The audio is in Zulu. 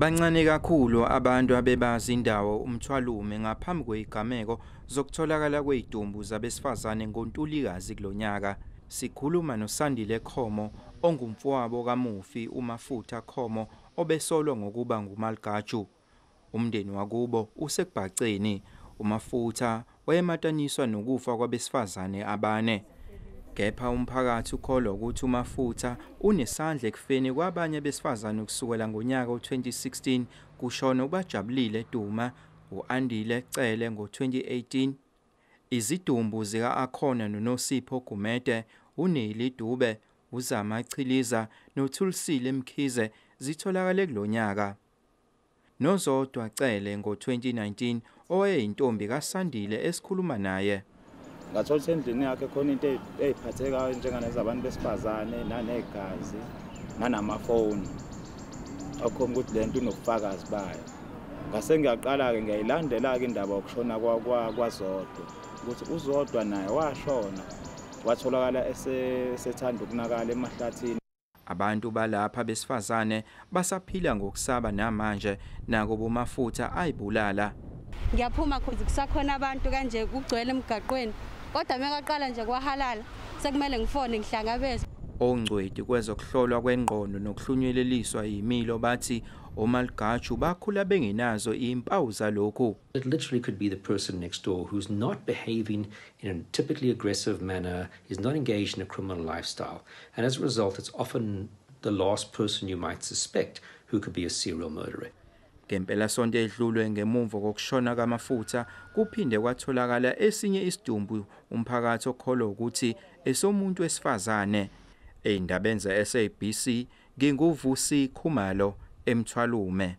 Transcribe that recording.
Bancane kakhulu abantu abebazi indawo uMthwalume ngaphambi kwezigameko zokutholakala kwezidumbu zabesifazane ngoNtulikazi kulonyaka. Sikhuluma noSandile Khomo ongumfowabo kamufi uMafutha Khomo obesolwa ngokuba nguMalgaju. Umndeni wakubo usekubhaceni. UMafutha wayemataniswa nokufa kwabesifazane abane. Kepha umphakathi ukholwa ukuthi uMafutha unesandla ekufeni kwabanye besifazane kusukela ngonyaka u-2016 kushona uBajabulile Duma, u-Andile Cele ngo-2018. Izidumbu zika-Akhona noNosipho Gumede, uNeli Dube, uZama Chiliza noThulisile Mkhize zitholakale kulonyaka. NoZodwa Cele ngo-2019 owayeyintombi kaSandile esikhuluma naye. Ngathola ukuthi endlini yakhe khona into ey'phathekayo njenganezabantu besifazane nanegazi nanamafoni akhomba ukuthi le nto inobufakazi bayo. Ngase ngiyaqala-ke ngiyayilandela-ke indaba yokushona kwaZodwa, ukuthi uZodwa naye washona watholakala esethanda ukunakala emahlathini. Abantu balapha besifazane basaphila ngokusaba namanje nako boMafutha ayibulala. Ngiyaphuma cause kusakhona abantu kanje kugcwele emgaqweni, kodwa mekaqala nje kwahalala sekumele ngifone ngihlangabeze. Ongcweti kwezokuhlolwa kwengqondo nokuhlunyeleliswa yimilo bathi oMalgaju bakhula bengenazo impawu zalokhu. It literally could be the person next door who's not behaving in a typically aggressive manner, is not engaged in a criminal lifestyle. And as a result, it's often the last person you might suspect who could be a serial murderer. Ngempelasonto edlulwe ngemuva kokushona kaMafutha kuphinde kwatholakala esinye isidumbu umphakathi okholwa ukuthi esomuntu wesifazane. Ey'ndabeni ze-SABC nginguVusi Khumalo eMthwalume.